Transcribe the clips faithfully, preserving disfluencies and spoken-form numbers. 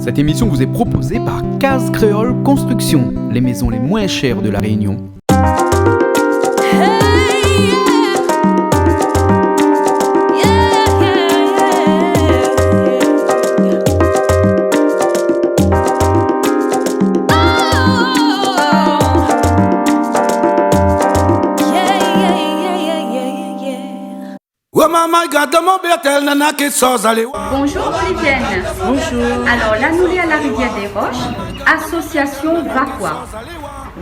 Cette émission vous est proposée par Case Créole Construction, les maisons les moins chères de La Réunion. Oh my, my God, dan mon bètèl, nana ké sòz alé. Bonjour Olivienne. Bonjour. Alors la nou lé à la Rivière des Roches, association Vakoa.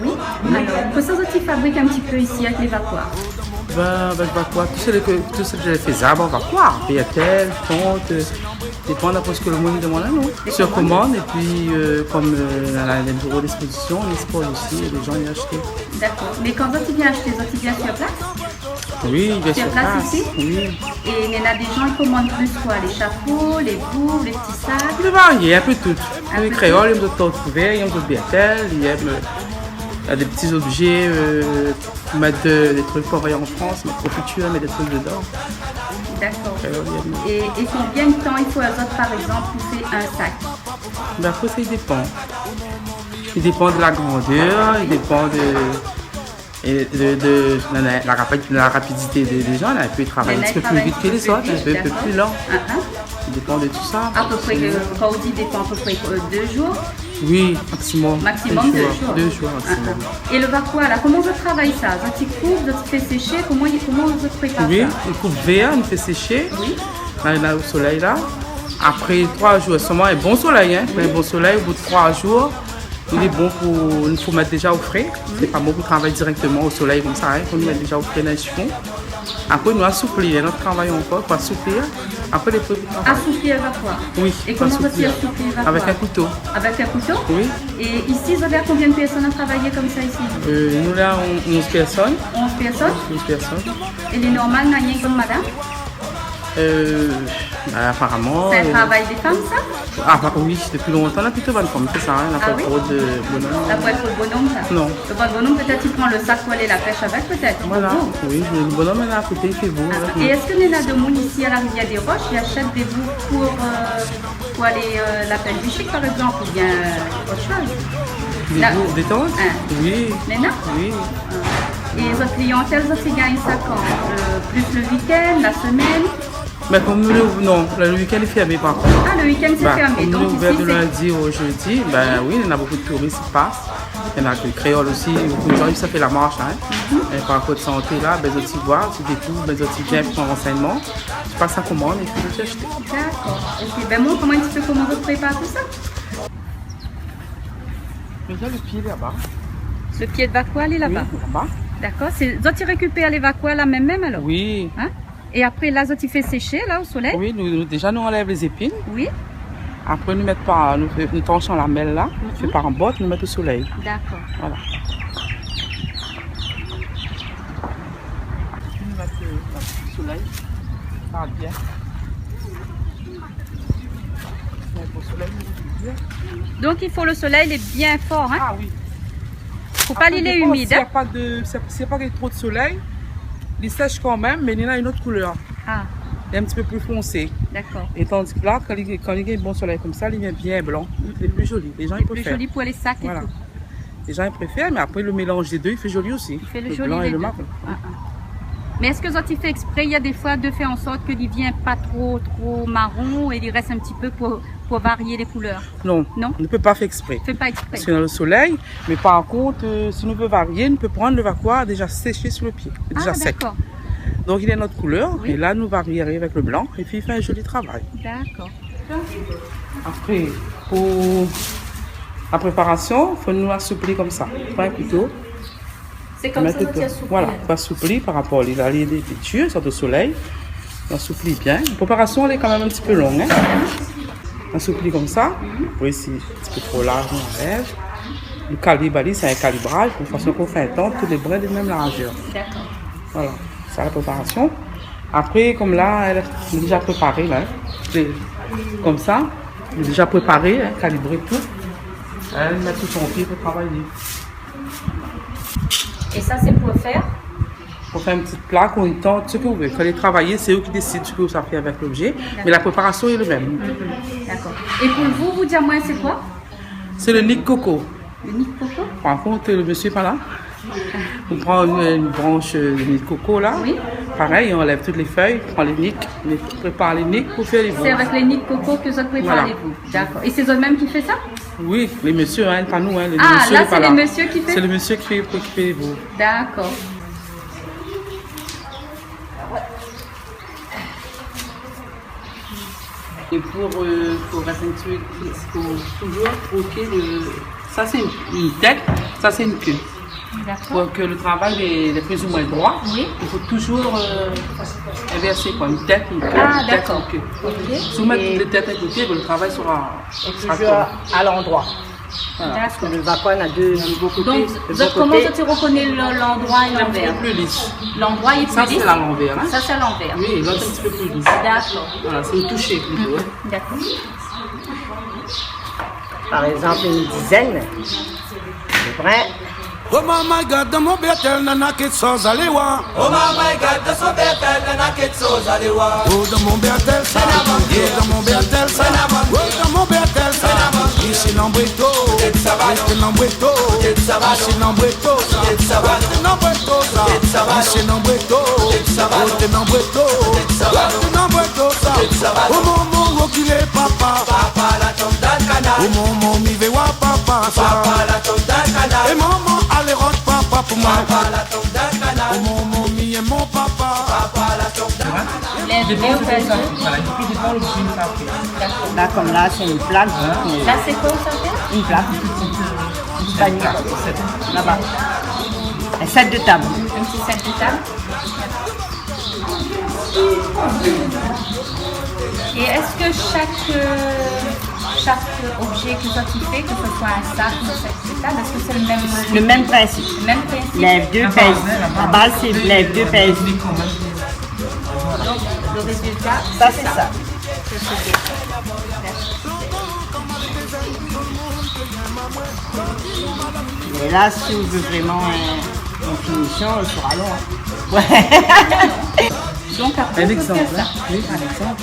Oui. Alors, kosa zot i fabrik in ti pé isi avèk lé vakoa ? Ben, avèk vakoa, tout sak, tout sak mi fé, zab an vakoa, bètèl, tant, euh, dépan d'apré sak lo moun i demann anou. Sur commande, et puis, euh, comme, euh, on a des bureaux d'exposition, on expose aussi, et les gens y achètent. D'accord. Mé kan zot i vien ashté, zot i vien sur place ? Oui, bien sur place. Sur place isi ? Oui. É néna dé jan i komann plis koi, lé shafo, lé bour, lé ti sak ? Lé varié, in pé tout. In pé tout. Lé kréol, i èm zot tort kouvèr, i èm zot bètèl, i èm, euh, na dé ti zobjé, euh, pou mèt dé, dé truk pou anvoy an Frans, mèt konfitir, mèt dé truk dedan. D'accord. Kréol, i èm. É, é konbien d'tan i fo azot, par égzanp, pou fé in sak ? Ben, apré, sa i dépan. I dépan de la grandèr, i dépan de, é de, de, de la, la rapi-, la rapidité dé, dé jan, la, i pé travay in ti pé pli vit ke lé zot, in pé, in pé pli lan. Néna i travay in ti pé pli vit, d'accord. Ah, ah. I dépan de tout sa. À peu près, euh, kan ou di dépan, à peu près, euh, dé jour ? Oui, maximum. Maximum dé jour. Dé jour maximum. Ah, ah. É lo vakoa la, koman zot i travay sa ? Zot i koup, zot i fé séché, koman i, koman zot i prépar sa ? Oui, i koup vèr, i fé séché. Oui. La, la, o solèy la. Apré troi jour, solman in bon solèy, in. Oui. In bon solèy, o bout de troi jour, li lé bon pou, i fo mèt déja o fré. Mhm. Sé pa bon pou travay dirèkteman o solèy konmsa, in. Fo nou mèt déja o fré dan in shifon. Apré nou asoupli, in not travay ankor, fo asoupli. Apré lé pré pou travay. Asoupli avèk koi ? Oui, asoupli. É koman zot i asoupli avèk koi ? Avèk in kouto. Avèk in kouto ? Oui. É isi zot lé konbien de pèrsone a travay konmsa isi ? Euh, nou lé on-, onz pèrsone. Onz pèrsone ? Onz pèrsone. É lé normal, na rienk bann madam ? Euh, ben, aparaman, euh, sé in travay de fanm sa ? Ah, ben oui, dopi lontan, na plito bann fanm i fé sa, in. Ah oui ? Na pa tro de bonom. Na pa tro de bonom sa ? Non. Donk bann bonom, pétèt, i pran lo sak pou alé la pèsh avèk, pétèt. Voilà, oui, lo bonom lé a koté, i fé bour avèk nou. Ah, é èske néna demoun isi a la Rivière des Roches i ashèt dé bour pou, euh, pou alé, euh, la pèsh du chic, par égzanp, oubien, euh, ot shoz ? Dé bour, dé tant ? In. Oui. Néna ? Oui. Ah. É zot kliantèl, zot i gingn sa kan ? Euh, plis lo week-end, la semèn ? Ben, kom nou lé, non, lo week-end lé fèrmé par kont. Ah, lo week-end sé fèrmé, donk isi sé... Ben, kom nou lé ouvèr de lindi o jédi, ben oui, néna bonpé de touris i pas. Néna dé kréol osi, bonpé de jan i sa fé la marsh, in. Mhm. É par kont santé la, ben zot i voi, zot i dékouv, ben zot i vien pran ransègnman, i pas in komann épi zot i ashté. D'accord. OK, ben, montre amoin in ti pé koman zot i prépar tout sa. Mé néna lo pié laba. Lo pié de vakoa lé laba ? Oui, laba. D'accord. Sé, zot i rékipèr lé vakoa la mèm mèm alor ? Oui. In ? É apré la, zot i fé séché la, o solèy ? Oui, nou, nou, déja nou anlèv lé zépin. Oui. Apré nou mèt par, nou fé, nou transh an lamèl la, nou fé par an bot, nou mèt o solèy. D'accord. Voilà. Nou mèt, euh, o solèy. Sa bien. Bon, o solèy, nou mèt bien. Donk i fo lo solèy lé bien for, in ? Ah oui. Fo pa li lé imid, in ? Apré, dépan, si na pa de, si, si na pa tro de solèy, li sèsh kanmèm, mé li na in ot koulèr. Ah. Li lé in ti pé pli fonsé. D'accord. É tandi ke la, kan li, kan li gingn bon solèy konmsa, li vien bien blan. Mhm. Li lé pli zoli. Lé jan i préfèr. Li lé pli zoli pou lé sak é tout. Voilà. Lé jan i préfèr, mé apré, lo mélanz dé dé i fé zoli osi. I fé lo zoli, lé dé. Lo blan é lo maron. Ah, ah. Mé èske zot i fé èksprè, il y a des fois, de faire en sorte que li vien pa tro, tro maron é li rès in ti pé pou, pou varié lé koulèr ? Non, nou pé pa fé èksprè. Non ? Fé pa èksprè. Parske dan lo solèy, mé par kont, euh, si nou vé varié, nou pé prann lo vakoa déja séshé sou lo pié, déja sèk. Ah, d'accord. Donk li na in ot koulèr, é la nou varie avèk lo blan, épi i fé in zoli travay. D'accord. Apré, pou la préparasion, fo nou asoupli konmsa. Pran in kouto. Sé konmsa nou asoupli. Voilà, fo asoupli par rapor, li la, li lé, li lé dir, sort o solèy. Nou asoupli bien. Préparasion lé kanmèm in ti pé long, in. Asoupli konmsa. Mhm. Apré, si in ti pé tro larz, nou anlèv. Nou kalib ali, sé in kalibraz, de fason ke kan ou fé in tant, tout lé brin lé mèm larzèr. D'accord. Voilà, sa la préparasion. Apré, konm la, lé déja préparé la, in. Sé konmsa, lé déja préparé, in, kalibré tout. In, mèt tout an pié pou travay. É sa sé pou fé ? Pou fé in ti pla, ou in tant, sak ou vé. Kan lé travayèr, sé ou ki désid sak ou sa fé avèk lobjé. Dakor. Mé la préparasion lé le mèm. Mhm. Dakor. É pou le, vou, vou di amoin, sé koi ? Sé le nik koko. Le nik koko ? Par kont, le mésyé lé pa la. Ou pran in, in bransh, euh, nik koko la. Oui. Parèy, ou anlèv tout lé fèy, ou pran le nik, ou prépar le nik pou fé le vou. Sé avèk le nik koko ke zot i prépar le vou. Voilà. Dakor. É sé zot mèm ki fé sa ? Oui, le mésyé, in, pa nou, in. Ah, la, sé le mésyé ki fé ? Sé le mésyé ki fé, ki fé le vou. Dakor. É pou, euh, pou rès in ti pé, pou touzour kroké le, sa sé in, in tèt, sa sé in ké. Dakor. Pou ke le travay lé, lé pli ou moin droi, oui, i fo touzour, euh, invèrsé, koi. In tèt, in ké, in tèt, in ké. Ah, dakor. Ok. Si ou mèt tout lé tèt a koté, le travay sra, sra touzour a landroi. Voilà. Dakor. Parske le vakoa na dé, na le bo koté. Donk, le bo koté, koman zot i rokoné le, landroi é lanvèr ? In ti pé pli lis. Landroi lé pli lis ? Sa sé a lanvèr, in ? Sa sé a lanvèr. Oui, lot in ti pé pli lis. Dakor. Voilà, sé le toushé plito, in. Dakor. Par égzanp, in dizèn de brin. Oh mama, gard dan mon bèrtèl, nana kékshoz, alé oir. Oh mama, gard dan son bèrtèl, nana kékshoz, alé oir. Oh, dan mon bèrtèl sa. Sénamon. Oh, dan mon bèrtèl sa. Sénamon. Oh, dan mon bèrtèl sa. Sénamon. Misyé Lambreto. Misyé Lambreto. Misyé Lambreto sa. Misyé Lambreto. Oh, té Lambreto. Oh, té Lambreto sa. Oh, momon, ou kilé papa. Papa la tonm dan kanal. Oh, momon, mi vé oir papa sa. Papa la tonm dan kanal. É momon, alé rod papa pou moin. Papa la tonm dan kanal. Oh, momon, mi èm mon papa. Papa la tonm dan kanal. Lèv dé ou pèz dé. Voilà, i dépan le volume sa fé. Dakor. La, konm la, sé in plat. Sa sé koi sa ? In plat. In ti panié. Laba. In sèt de tab. In ti sèt de tab. É èske shak, euh, shak objé ke zot i fé, ke se soi in sak, in sèt de tab, èske sé le mèm, le mèm prinsip ? Le mèm prinsip. Lèv dé, pèz. La baz, sé lèv dé, pèz. Donk, le rézilta, sa sé sa. Sa sé bien. Mé la, si ou vé vréman in, in finision, sra lon, in. Donk apré, in égzanp, in. Oui, in égzanp.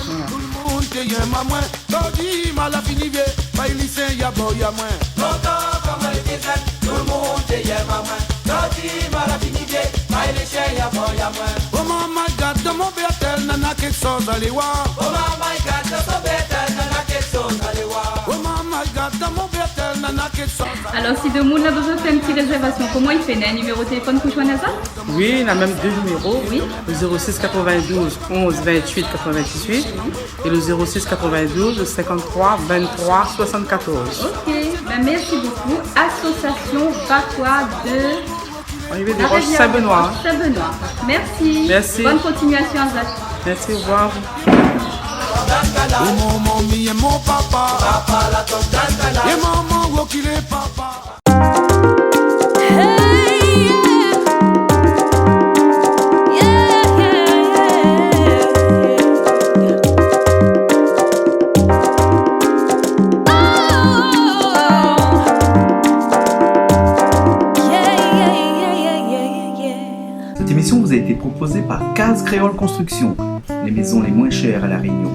Voilà. Tout le moun té yèm amoin. Todi ma la fini vié, bay li sien ya boy amoin. Lontan kan moin lété zèn, tout le moun té yèm amoin. Todi ma la fini vié, bay li sien ya boy amoin. Oh mama, gard dan mon bèrtèl, nana kékshoz, alé oir. Oh mama, gard dan son bèrtèl, nana kékshoz, alé oir. Oh mama, gard dan mon bèrtèl, nana kékshoz. Alor, si demoun la bezoin fé in ti rézèrvasion, koman i fé ? Na in niméro téléfone pou joinn azot ? Oui, na mèm dé niméro. Oui. Le zéro six quatre-vingt-douze onze vingt-huit quatre-vingt-dix-huit. Et le zéro six quatre-vingt-douze cinquante-trois vingt-trois soixante-quatorze. Ok, ben merci beaucoup. Association Vakoa de la Rivière Saint-Benoît. Saint-Benoît. Merci. Merci. Bonne continuation à vous. Merci, au revoir. Oh momon, mi èm mon papa. Papa la tonm dan kanal. É momon, ou kilé papa. Cette émission vous a été proposée par Case Créole Construction, les maisons les moins chères à La Réunion.